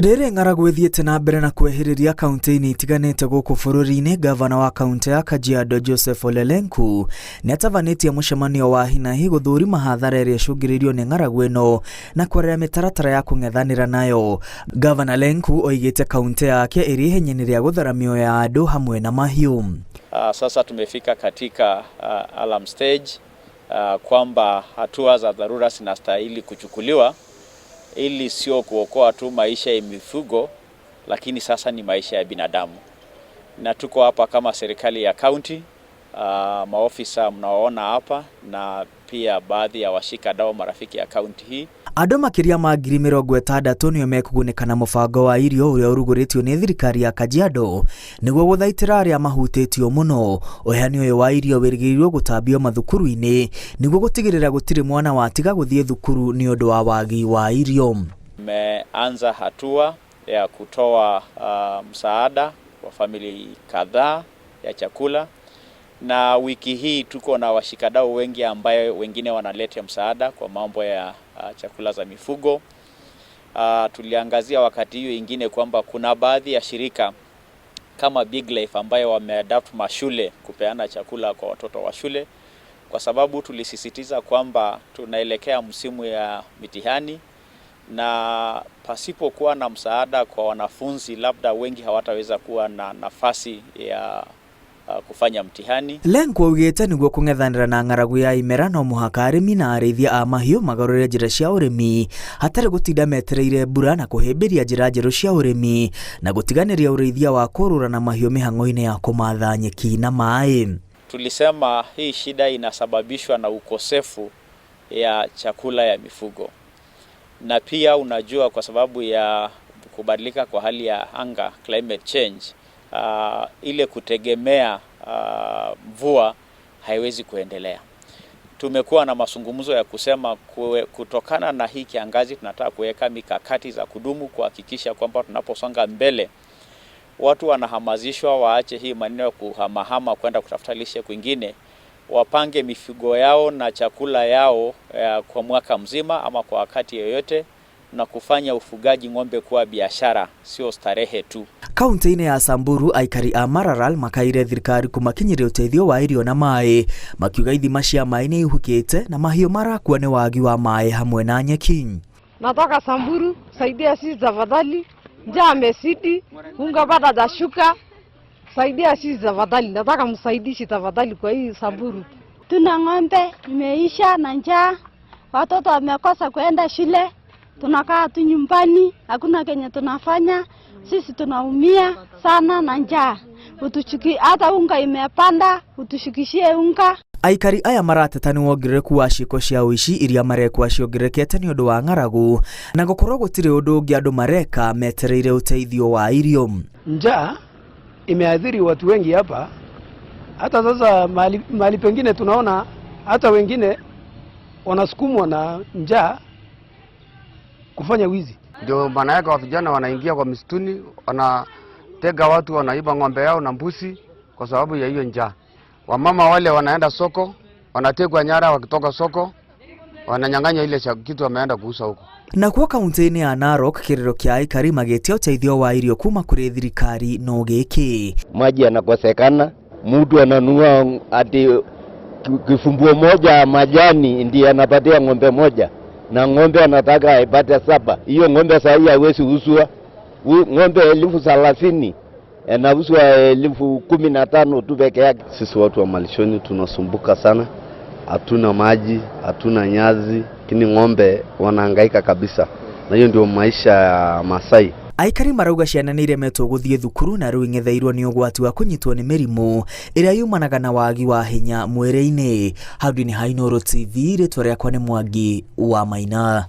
Rĩrĩ ng'aragu ĩthiĩte na mbere na kwehĩrĩria kaunti-inĩ itiganĩte gũkũ bũrũri-inĩ, gavana wa kaunti ya Kajiado Joseph Ole Lenku nĩ atabanĩtie mũcemanio wa hinahi gũthũrima hathara ĩrĩa ĩcũngĩrĩirio nĩ ng'aragu ĩno na kwarĩra mĩtaratara ya kũng'ethanĩra nayo. Gavana Lenku oigĩte kaunti yake ĩrĩ ihenya-inĩ rĩa gũthara mĩoyo ya andũ hamwe na mahiũ. Sasa tumefika katika alarm stage kwamba hatua za dharura zinastahili kuchukuliwa ili sio kuokoa tu maisha ya mifugo, lakini sasa ni maisha ya binadamu. Na tuko hapa kama serikali ya kaunti, maofisa mnaoona hapa na pia baadhi ya washikadau marafiki ya kaunti hii. Andũ makĩria ma 60,000 nĩo mekũgunĩka na mũbango wa irio ũrĩa ũrugũrĩtio nĩ thirikari ya Kajiado nĩguo gũthaitĩra arĩa mahutĩtio mũno. Ũheani ũyũ wa irio wĩrĩgĩrĩirwo gũtambio mathukuru-inĩ nĩguo gũtigĩrĩra gũtirĩ mwana watiga gũthiĩ thukuru nĩ ũndũ wa wagi wa irio. Tumeanza hatua ya kutoa msaada kwa famili kadhaa ya chakula, na wiki hii tuko na washikadau wengi ambayo wengine wanaleta msaada kwa mambo ya chakula za mifugo. Tuliangazia wakati hiyo ingine kwamba kuna baadhi ya shirika kama Big Life ambayo wameadapt mashule kupeana chakula kwa watoto wa shule, kwa sababu tulisisitiza kwamba tunaelekea msimu ya mitihani na pasipokuwa na msaada kwa wanafunzi, labda wengi hawataweza kuwa na nafasi ya kufanya mtihani. Lenku augĩte nĩguo kũng'ethanĩra na ng'aragu ya imera no mũhaka arĩmi na arĩithia a mahiũ magarũre njĩra cia ũrĩmi hatarĩ gũtinda metereire mbura na kũhĩmbĩria njĩra njerũ cia ũrĩmi na gũtiganĩria ũrĩithia wa kũrũra na mahiũ mĩhang'o-inĩ ya kũmatha nyeki na maĩ. Tulisema hii shida inasababishwa na ukosefu ya chakula ya mifugo, na pia unajua, kwa sababu ya kubadilika kwa hali ya anga, climate change, ile kutegemea mvua haiwezi kuendelea. Tumekuwa na mazungumzo ya kusema kutokana na hii kiangazi tunataka kuweka mikakati za kudumu kuhakikisha kwamba tunaposonga mbele watu wanahamazishwa waache hii maneno ya kuhamahama kwenda kutafuta lishe kwingine, wapange mifugo yao na chakula yao kwa mwaka mzima ama kwa wakati yoyote, na kufanya ufugaji ng'ombe kuwa biashara, sio starehe tu. Kaunti-inĩ ya Samburu aikari a Maralal makaire thirikari kũmakinyĩria ũteithio wa irio na maĩ, makiuga ithima cia maĩ nĩ ihukĩte na mahiũ marakua nĩ wagi wa maĩ hamwe na nyeki. Natoka Samburu, saidia sisi tafadhali. Njaa amezidi, unga bado hajashuka. Saidia sisi tafadhali, nataka msaidishi tafadhali kwa hii Samburu. Tuna ng'ombe imeisha na njaa, watoto wamekosa kuenda shule, tunakaa tu nyumbani, hakuna kenye tunafanya. Sisi tunaumia sana na njaa. Utuchuki, hata unga imepanda, utushukishie unga. Aikari aya marateta nĩ wongerereku wa ciĩko cia ũici iria marekwa ciongererekete nĩ ũndũ wa ng'aragu na gũkorwo gũtirĩ ũndũ ũngĩ andũ mareka metereire ũteithio wa irio. Njaa imeathiri watu wengi hapa. Hata sasa mahali pengine tunaona hata wengine wanasukumwa na njaa kufanya wizi. Ndio maana yake wa vijana wanaingia kwa misituni, wanatega watu, wanaiba ng'ombe yao na mbuzi kwa sababu ya hiyo njaa. Wamama wale wanaenda soko, wanategwa nyara wakitoka soko, wananyang'anya ile kitu wameenda kuuza huko. Nakuo kaunti-inĩ ya Narok kĩrĩro kĩa aikari magĩtia ũteithio wa irio kuma kũrĩ thirikari no gĩkĩ. Maji yanakosekana, mtu ananunua ati kifunguo moja majani ndiye anapatia ng'ombe moja, na ng'ombe anataka aipate saba. Hiyo ng'ombe saa hii hawezi uzwa. Ng'ombe 30,000 inauzwa 15,000 tu peke yake. Sisi watu wa malishoni tunasumbuka sana, hatuna maji, hatuna nyasi, lakini ng'ombe wanahangaika kabisa, na hiyo ndio maisha ya Masai. Aikari marauga ciana nĩ iremetwo gũthiĩ thukuru na rĩu ing'etheirwo nĩ ũgwati wa kũnyitwo nĩ mĩrimũ ĩrĩa yumanaga na wagi wa hinya mwĩrĩ-inĩ. Hau nĩ ha Inooro TV, rĩtwa rĩakwa nĩ Mwangi wa Maina.